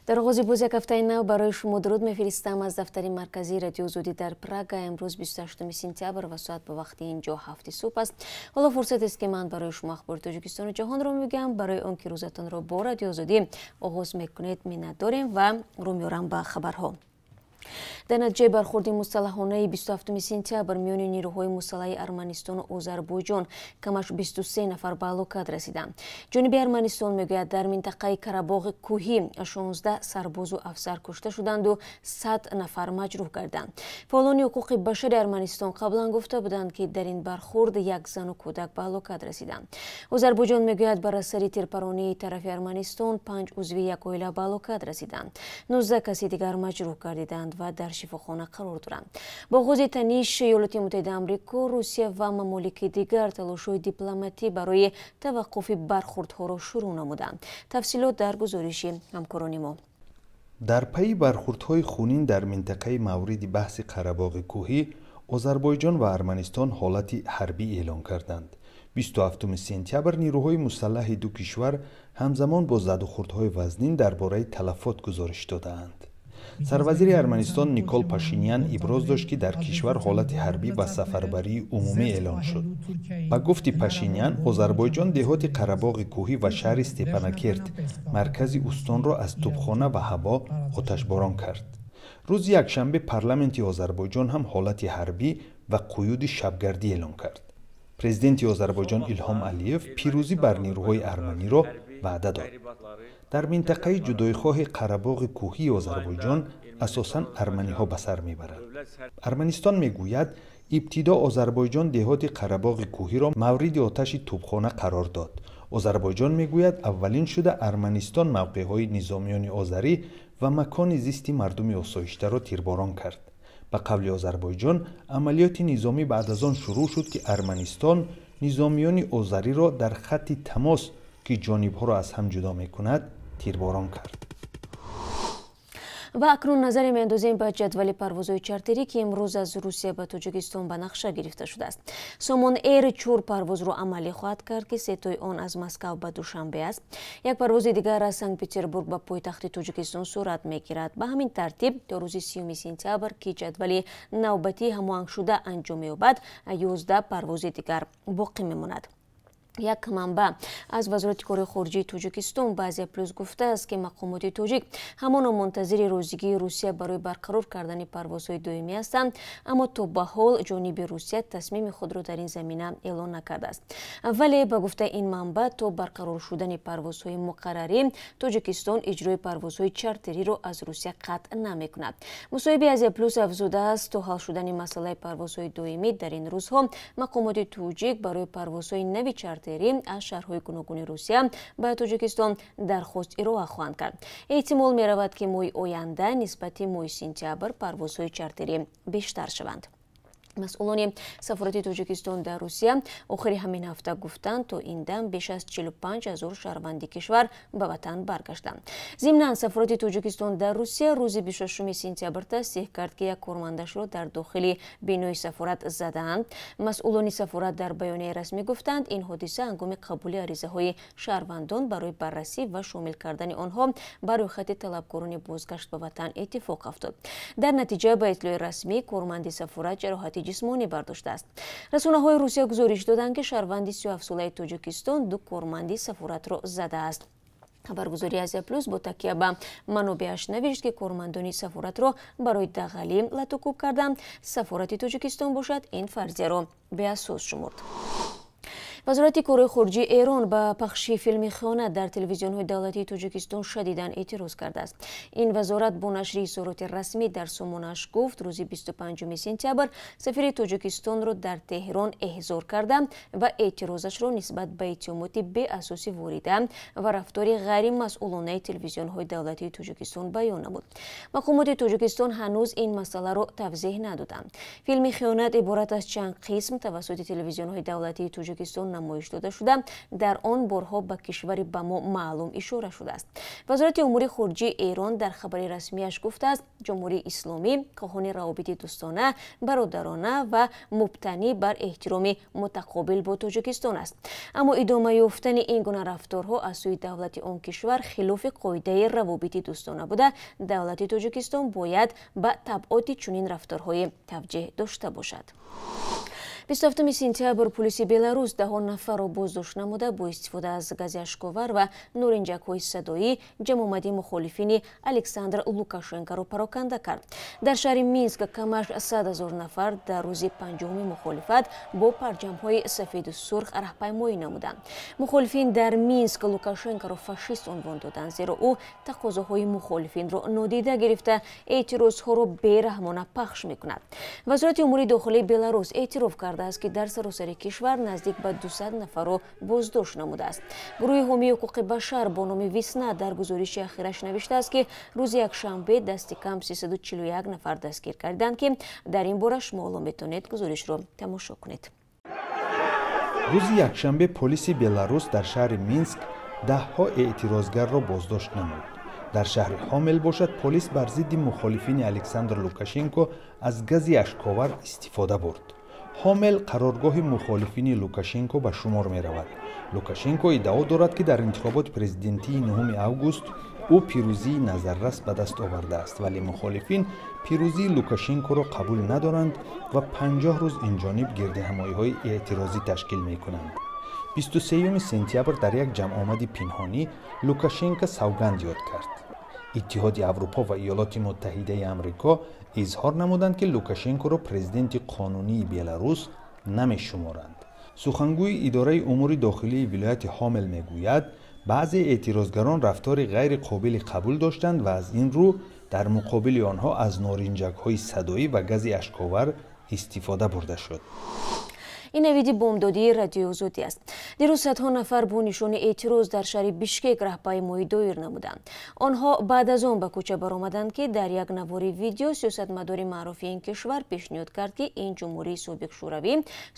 Дар оғози боз як ҳафтаи нав барои шумо дуруд мефиристам аз дафтари марказии Радиои Озодӣ дар Прага. Имрӯз 28 сентябр ва соат ба вақти инҷо 7 субҳ аст. Ҳоло фурсат аст, ки ман барои шумо ахбори Тоҷикистону ҷаҳонро мегӯям. Барои он ки рӯзатонро бо Радиои Озодӣ оғоз мекунед, миннат дорем ва рӯ меорам ба хабарҳо. Дар натиҷаи бархурди мусаллаҳонаи 27 сентябр миёни нирӯҳои мусаллаҳи Арманистону Озарбойҷон камаш 23 нафар ба ҳалокат расиданд. Ҷониби Арманистон мегӯяд, дар минтақаи Карабоғи кӯҳӣ 16 сарбозу афсар кушта шуданду 100 нафар маҷрӯҳ гарданд. Фаъолони ҳуқуқи башари Арманистон қаблан гуфта буданд, ки дар ин бархурд як зану кӯдак ба ҳалокат расиданд. Озарбойҷон мегӯяд, бар асари тирпаронии тарафи Арманистон 5 узви як оила ба ҳалокат расиданд. 19 каси дигар маҷрӯҳ гардиданд ва дар шифохона қарор доранд. Бо оғози таниш Иёлоти Муттаҳидаи Амрико, Русия ва мамолики дигар талошҳои дипломатӣ барои таваққуфи бархурдҳоро шурӯъ намуданд. Тафсилот дар гузориши ҳамкорони мо. Дар пайи бархурдҳои хунин дар минтақаи мавриди баҳси Қарабоғи кӯҳӣ, Озарбойҷон ва Арманистон ҳолати ҳарбӣ эълон карданд. 27 сентябр нирӯҳои мусаллаҳи ду кишвар ҳамзамон бо задухӯрдҳои вазнин дар бораи талафот гузориш додаанд. Сарвазири Арманистон Никол Пашинян иброз дошт, ки дар кишвар ҳолати ҳарбӣ ва сафарбарии умумӣ эълон шуд. Ба гуфти Пашинян, Озарбойҷон деҳоти Қарабоғи кӯҳӣ ва шаҳри Степанакерт, маркази устонро, аз тӯбхона ва ҳаво оташборон кард. Рӯзи якшанбе парламенти Озарбойҷон ҳам ҳолати ҳарбӣ ва қуюди шабгардӣ эълон кард. Президенти Озарбойҷон Илҳом Алиев пирӯзӣ бар нирӯҳои арманиро ваъда дод. Дар минтақаи ҷудоихоҳи Қарабоғи кӯҳии Озарбойҷон асосан арманиҳо ба сар мебаранд. Арманистон мегӯяд, ибтидо Озарбойҷон деҳоти Қарабоғи кӯҳиро мавриди оташи тӯбхона қарор дод. Озарбойҷон мегӯяд, аввалин шуда Арманистон мавқеъҳои низомиёни озарӣ ва макони зисти мардуми осоиштаро тирборон кард. Ба қавли Озарбойҷон, амалиёти низомӣ баъд аз он шурӯъ шуд, ки Арманистон низомиёни озариро дар хатти тамос, ки ҷонибҳоро аз ҳам ҷудо мекунад, тирборон кард. Ва акнун назаре меандозем ба ҷадвали парвозҳои чартерӣ, ки имрӯз аз Русия ба Тоҷикистон ба нақша гирифта шудааст. Сомон Эйр чор парвозро амалӣ хоҳад кард, ки сетои он аз Москав ба Душанбе аст. Як парвози дигар аз Санкт Петербург ба пойтахти Тоҷикистон сурат мегирад. Ба ҳамин тартиб то рӯзи 30 сентябр, ки ҷадвали навбатии ҳамоҳангшуда анҷом меёбад, 11 парвози дигар боқӣ мемонад. Як манбаъ аз Вазорати кори хориҷии Тоҷикистон ба Азия Плюс гуфтааст, ки мақомоти тоҷик ҳамоно мунтазири розигии Русия барои барқарор кардани парвозҳои доимӣ ҳастанд, аммо то ба ҳол ҷониби Русия тасмими худро дар ин замина эълон накардааст. Вале ба гуфтаи ин манбаъ, то барқарор шудани парвозҳои муқаррарӣ Тоҷикистон иҷрои парвозҳои чартериро аз Русия қатъ намекунад. Мусоҳиби Азия Плюс афзудааст, то ҳал шудани масъалаи парвозҳои доимӣ дар ин рӯзҳо мақомоти тоҷик барои парвозҳои нави чартерӣ аз шаҳрҳои гуногуни Русия ба Тоҷикистон дархост ироа хоҳанд кард. Эҳтимол меравад, ки моҳи оянда нисбати моҳи сентябр парвозҳои чартерӣ бештар шаванд. Масъулони сафорати Тоҷикистон дар Русия охири ҳамин ҳафта гуфтанд, то ин дам беш аз 45 ҳазор шаҳрванди кишвар ба ватан баргаштанд. Зимнан, сафорати Тоҷикистон дар Русия рӯзи 26 сентябр тасдиқ кард, ки як кормандашро дар дохили бинои сафорат задаанд. Масъулони сафорат дар баёнияи расмӣ гуфтанд, ин ҳодиса ҳангоми қабули аризаҳои шаҳрвандон барои баррасӣ ва шомил кардани онҳо ба рӯйхати талабкорони бозгашт ба ватан иттифоқ афтод. Дар натиҷа, ба иттилои расмӣ, корманди сафорат ҷароҳати ҷисмонӣ бардоштааст. Расонаҳои Русия гузориш доданд, ки шаҳрванди 37-солаи Тоҷикистон ду корманди сафоратро задааст. Хабаргузории Азия Плюс бо такя ба манобеаш навишт, ки кормандони сафоратро барои дағалӣ латукӯб карданд. Сафорати Тоҷикистон бошад, ин фарзияро беасос шумурд. Вазорати корҳои хориҷии Эрон ба пахши филми «Хиёнат» дар телевизионҳои давлатии Тоҷикистон шадидан эътироз кардааст. Ин вазорат бо нашри изҳороти расмӣ дар сомонааш гуфт, рӯзи 25 сентябр сафири Тоҷикистонро дар Теҳрон эҳзор карда ва эътирозашро нисбат ба иттиҳомоти беасоси ворида ва рафтори ғайримасъулонаи телевизионҳои давлатии Тоҷикистон баён намуд. Мақомоти Тоҷикистон ҳанӯз ин масъаларо тавзеҳ надоданд. Филми «Хиёнат» иборат аз чанд қисм тавассути телевизионҳои давлатии Тоҷикистон намоиш дода шуда, дар он борҳо ба кишвари ба мо маълум ишора шудааст. Вазорати умури хориҷии Эрон дар хабари расмияш гуфтааст, Ҷумҳурии Исломӣ хоҳони равобити дӯстона, бародарона ва мубтанӣ бар эҳтироми мутақобил бо Тоҷикистон аст. Аммо идома ёфтани ин гуна рафторҳо аз сӯи давлати он кишвар хилофи қоидаи равобити дӯстона буда, давлати Тоҷикистон бояд ба табъоти чунин рафторҳои тавҷеҳ дошта бошад. 27 сентябр полиси Беларус даҳон нафарро боздошт намуда, бо истифода аз гази ашковар ва норинҷакҳои садоӣ ҷамъомади мухолифини Александр Лукашенкоро пароканда кард. Дар шаҳри Минск камаш 100 000 нафар дар рӯзи панҷуҳуми мухолифат бо парчамҳои сафеду сурх раҳпаймоӣ намуданд. Мухолифин дар Минск Лукашенкоро фашист унвон доданд, зеро ӯ тақозоҳои мухолифинро нодида гирифта, эътирозҳоро бераҳмона пахш мекунад. Вазорати умури дохилии Беларус эътироф кард аст, ки дар саросари кишвар наздик ба 200 нафарро боздошт намудааст. Гурӯҳи ҳомии ҳуқуқи башар бо номи Весна дар гузориши ахираш навиштааст, ки рӯзи якшанбе дасти кам 341 нафар дастгир карданд, ки дар ин бора шумо ҳоло метавонед гузоришро тамошо кунед. Рӯзи якшанбе полиси Беларус дар шаҳри Минск даҳҳо эътирозгарро боздошт намуд. Дар шаҳри Ҳомел бошад, полис бар зидди мухолифини Александр Лукашенко аз гази ашковар истифода бурд. Ҳомел қароргоҳи мухолифини Лукашенко ба шумор меравад. Лукашенко иддао дорад, ки дар интихоботи президентии 9 август ӯ пирӯзии назаррас ба даст овардааст, вале мухолифин пирӯзии Лукашенкоро қабул надоранд ва 50 рӯз инҷониб гирдиҳамоиҳои эътирозӣ ташкил мекунанд. 23 сентябр дар як ҷамъомади пинҳонӣ Лукашенко савганд ёд кард. Иттиҳоди Аврупо ва Иёлоти Муттаҳидаи Амрико изҳор намуданд, ки Лукашенкоро президенти қонунии Беларус намешуморанд. Сухангӯи идораи умури дохилии вилояти Ҳомел мегӯяд, баъзе эътирозгарон рафтори ғайриқобили қабул доштанд ва аз ин рӯ дар муқобили онҳо аз норинҷакҳои садоӣ ва гази ашковар истифода бурда шуд. Ин навиди бомдодии Радиои Озодӣ аст. Дирӯз садҳо нафар бо нишони эътироз дар шаҳри Бишкек раҳпаймоӣ доир намуданд. Онҳо баъд аз он ба кӯча баромаданд, ки дар як навори видео сиёсатмадори маъруфи ин кишвар пешниҳод кард, ки ин ҷумҳурии собиқ шӯравӣ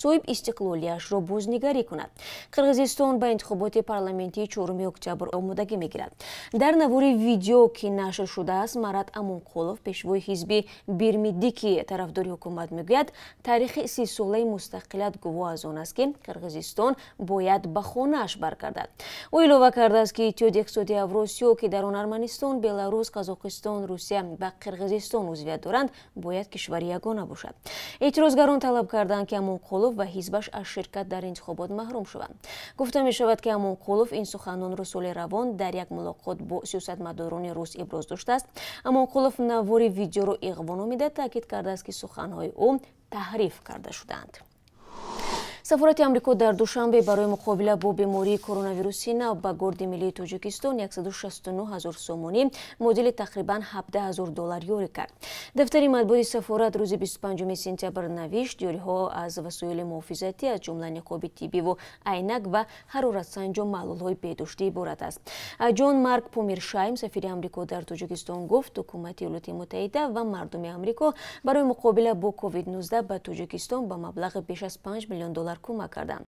соҳиб истиқлолиашро бознигарӣ кунад. Қирғизистон ба интихоботи парламентии 4 октябр омодагӣ мегирад. Дар навори видео, ки нашр шудааст, Марат Амонқулов, пешвои ҳизби Бирмидики тарафдори ҳукумат, мегӯяд, таърихи 30-солаи мустақилият гувоҳ аз он аст, ки Қирғизистон бояд ба хонааш баргардад. Ӯ илова кардааст, ки Иттиҳоди иқтисодии Авросиё, ки дар он Арманистон, Беларус, Қазоқистон, Русия ва Қирғизистон узвият доранд, бояд кишвари ягона бошад. Эътирозгарон талаб карданд, ки Амонқулов ва ҳизбаш аз ширкат дар интихобот маҳрум шаванд. Гуфта мешавад, ки Амонқулов ин суханонро соли равон дар як мулоқот бо сиёсатмадорони рус иброз доштааст. Амонқулов навори видеоро иғво номида, таъкид кардааст, ки суханҳои ӯ таҳриф карда шудаанд. Сафорати Амрико дар Душанбе барои муқобила бо бемории коронавируси нав ба Горди миллии Тоҷикистон 169 000 сомонӣ, муодили тақрибан 17 000 доллар ёрӣ кард. Дафтари матбуоти сафорат рӯзи 25 сентябр навишт, ёриҳо аз васоили муҳофизатӣ, аз ҷумла ниқоби тиббиву айнак ва ҳароратсанҷу маҳлулҳои беҳдоштӣ иборат аст. Ҷон Марк Помершайм, сафири Амрико дар Тоҷикистон, гуфт, ҳукумати Иёлоти Муттаҳида ва мардуми Амрико барои муқобила бо COVID-19 ба Тоҷикистон ба маблағи беш аз 5 миллион доллар кӯмак карданд.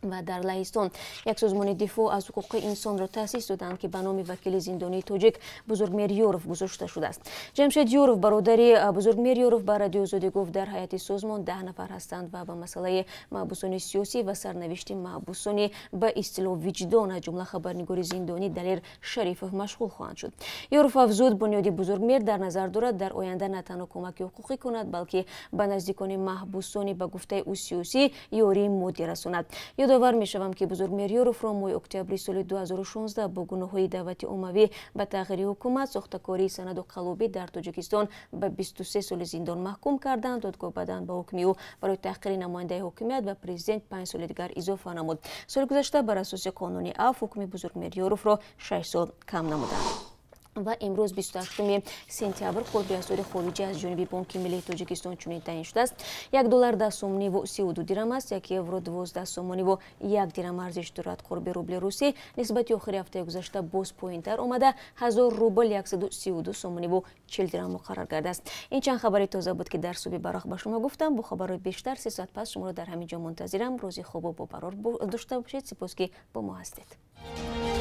Ва дар Лаҳистон як созмони дифоъ аз ҳуқуқи инсонро таъсис доданд, ки ба номи вакили зиндонии тоҷик Бузургмер Ёров гузошта шудааст. Ҷамшед Ёров, бародари Бузургмер Ёров, ба Радиои Озодӣ гуфт, дар ҳайати созмон 10 нафар ҳастанд ва ба масъалаи маҳбусони сиёсӣ ва сарнавишти маҳбусони ба истилоҳ виҷдон, аз ҷумла хабарнигори зиндонӣ Далер Шарифов, машғул хоҳанд шуд. Ёров афзуд, бунёди Бузургмер дар назар дорад дар оянда на танҳо кӯмаки ҳуқуқӣ кунад, балки ба наздикони маҳбусони ба гуфтаи ӯ сиёсӣ ёрии моддӣ расонад. Ёдовар мешавам, ки Бузургмер Ёровро моҳи октябри соли 2016 бо гуноҳҳои даъвати оммавӣ ба тағйири ҳукумат, сохтакории санаду қаллобӣ дар Тоҷикистон ба 23 соли зиндон маҳкум карданд. Додгоҳ баъдан ба ҳукми ӯ барои таҳқири намояндаи ҳокимият ва президент 5 соли дигар изофа намуд. Соли гузашта бар асоси қонуни афв ҳукми Бузургмер Ёровро 6 сол кам намуданд. Ва имрӯз, 28 сентябр, қурби асъори хориҷӣ аз ҷониби Бонки миллии Тоҷикистон чунин таъин шудааст: 1 доллар 10 сомониву 32 дирам аст, 1 евро 12 сомониву 1 дирам арзиш дорад. Қурби рубли русӣ нисбати охири ҳафтаи гузашта боз поинтар омада, 1000 рубл 132 сомониву 40 дирам муқаррар гардааст. Ин чанд хабари тоза буд, ки дар субҳи барвақт ба шумо гуфтам. Бо хабарҳои бештар 3 соат пас шуморо дар ҳамин ҷо мунтазирам. Рӯзи хубу бобарор дошта бошед. Сипос, ки бо мо ҳастед.